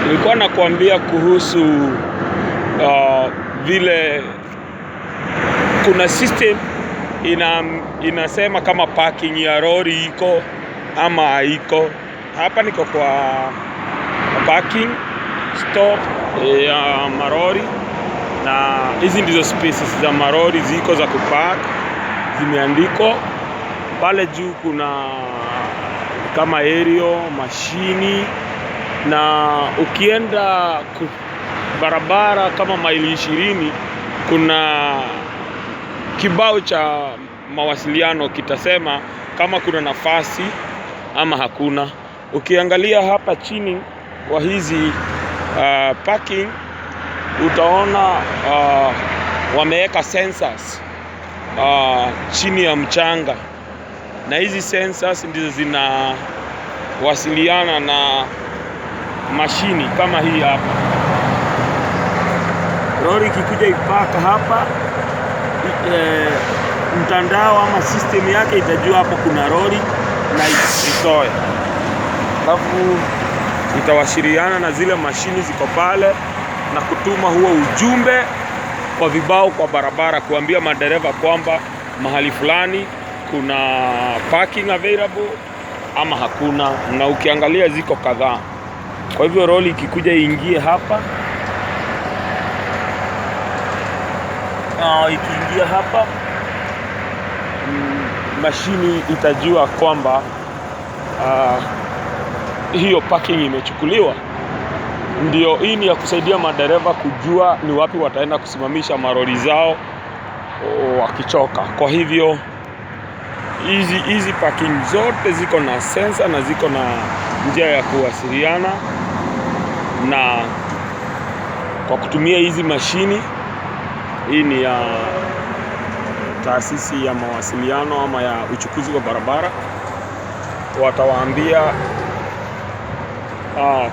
Nilikuwa nakuambia kuhusu vile kuna system inasema kama parking ya lori iko ama haiko. Hapa niko kwa parking stop ya marori, na hizi ndizo spaces za marori ziko za kupark, zimeandikwa pale juu. Kuna kama aerial mashini, na ukienda barabara kama maili 20 kuna kibao cha mawasiliano kitasema kama kuna nafasi ama hakuna. Ukiangalia hapa chini kwa hizi parking utaona wameweka sensors chini ya mchanga, na hizi sensors ndizo zinawasiliana na mashini kama hii hapa. Lori ikikuja ipaka hapa, mtandao ama system yake itajua hapo kuna lori na itoe, alafu itawasiliana na zile mashini ziko pale na kutuma huo ujumbe kwa vibao kwa barabara kuambia madereva kwamba mahali fulani kuna parking available ama hakuna. Na ukiangalia ziko kadhaa. Kwa hivyo lori ikikuja iingie hapa, ikiingia hapa, mashini itajua kwamba hiyo parking imechukuliwa. Ndio, hii ni ya kusaidia madereva kujua ni wapi wataenda kusimamisha maroli zao wakichoka. Kwa hivyo hizi parking zote ziko na sensor na ziko na njia ya kuwasiliana na kwa kutumia hizi mashini. Hii ni ya taasisi ya mawasiliano ama ya uchukuzi wa barabara. Watawaambia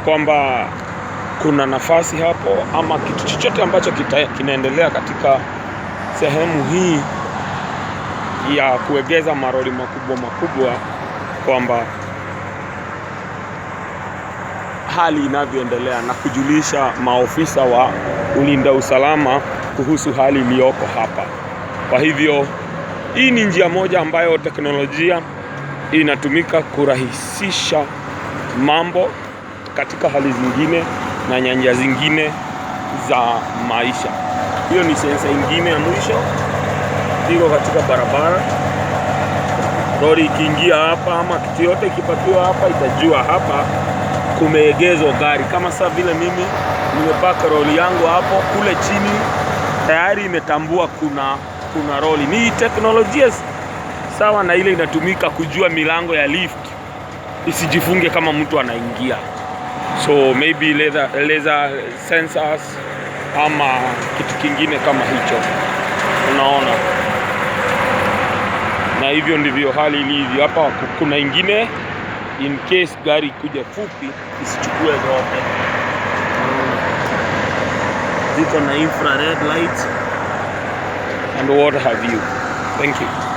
kwamba kuna nafasi hapo ama kitu chochote ambacho kinaendelea katika sehemu hii ya kuegeza maroli makubwa makubwa, kwamba hali inavyoendelea na kujulisha maofisa wa ulinda usalama kuhusu hali iliyoko hapa. Kwa hivyo hii ni njia moja ambayo teknolojia inatumika kurahisisha mambo katika hali zingine na nyanja zingine za maisha. Hiyo ni sensa ingine ya mwisho iko katika barabara. Lori ikiingia hapa ama kitu yote ikipakiwa hapa, itajua hapa kumeegezwa gari. Kama sasa vile mimi nimepaka lori yangu hapo, kule chini tayari imetambua kuna lori. Ni teknolojia sawa na ile inatumika kujua milango ya lift isijifunge kama mtu anaingia. So maybe laser sensors ama kitu kingine kama hicho, unaona. Na hivyo ndivyo hali ilivyo hapa. Kuna ingine in case gari kuja fupi isichukue zote. Ziko na infrared light and what have you. Thank you.